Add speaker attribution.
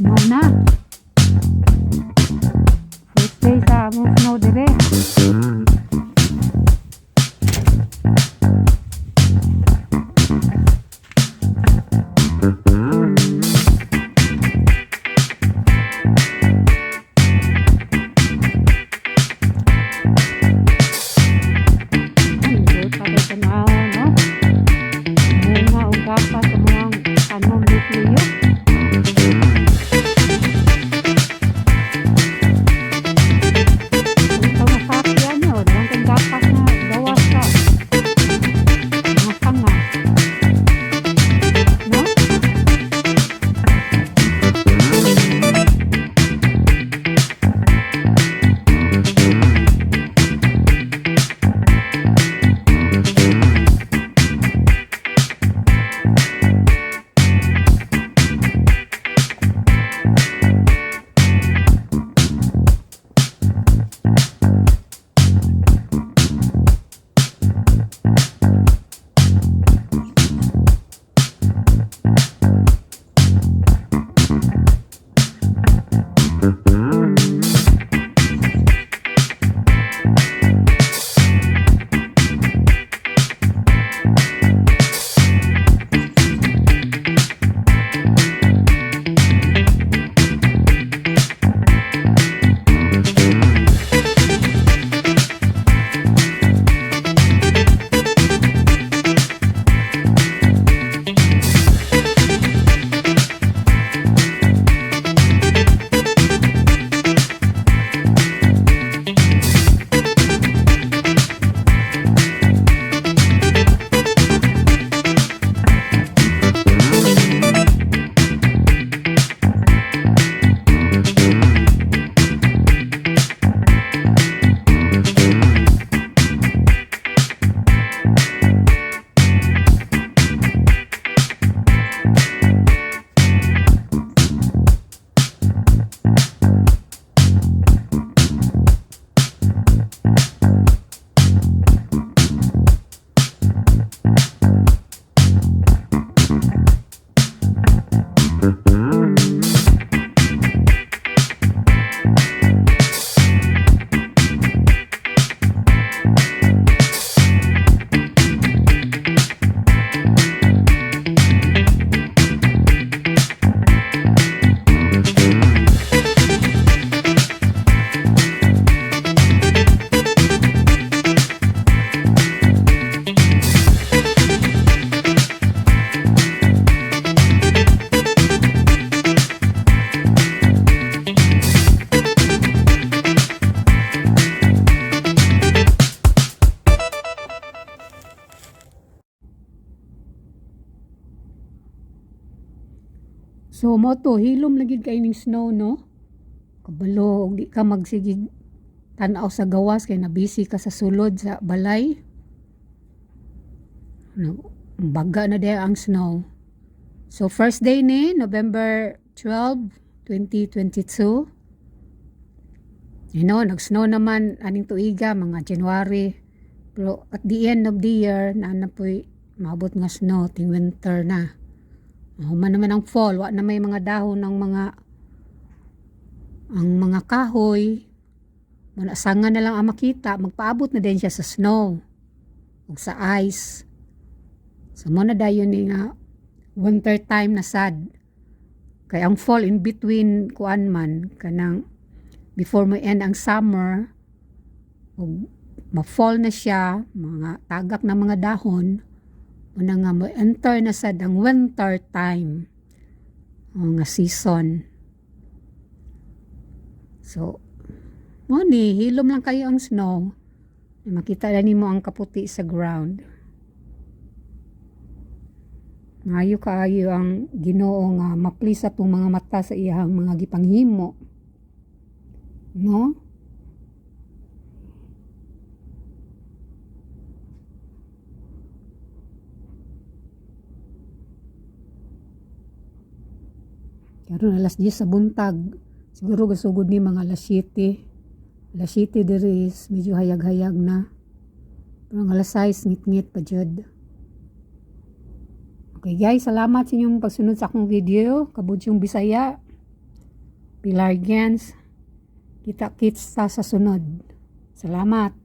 Speaker 1: Snow na. First day sa among snow dire. Ay, pa kay tanaw, no? Bunga og gapas sa mga tanom ni Cleo. Ito masakyan yun. Ang kang gapas na gawas sa mga sanga. No? So mo to hilom lagi kay ning snow, no? Kabalo og di ka magsigig tan-aw sa gawas kay na busy ka sa sulod sa balay. No, baga na diay ang snow. So first day ni November 12, 2022. Nag-snow naman aning tuiga mga January. Pero at the end of the year, naa na po'y maabot nga snow ting winter na. Human naman ang fall, wa na may mga dahon ng mga ang mga kahoy. Muna sanga na lang ang makita, magpaabot na din siya sa snow ug sa ice. So mo na dayon ni nga winter time na sad. Kay ang fall in between kuan man kanang before mo end ang summer ug ma-fall na siya, mga tagak na mga dahon, una nga mo enter na sad ang winter time o nga season. So, mo ni hilom lang kayo ang snow. Makita na nimo ang kaputi sa ground. Maayo kaayo ang Ginoo nga ma-please atong mga mata sa iyang mga gipanghimo. No? Karon alas 10 sa buntag. Siguro gasugod ni mga alas 7. Alas 7 diri is medyo hayag-hayag na. Pero ang alas 6 ngit-ngit pa jud. Okay guys, salamat sa inyong pagsunod sa akong video. Kabudyong Bisaya. Pilargians. Kita kits ta sa sunod. Salamat.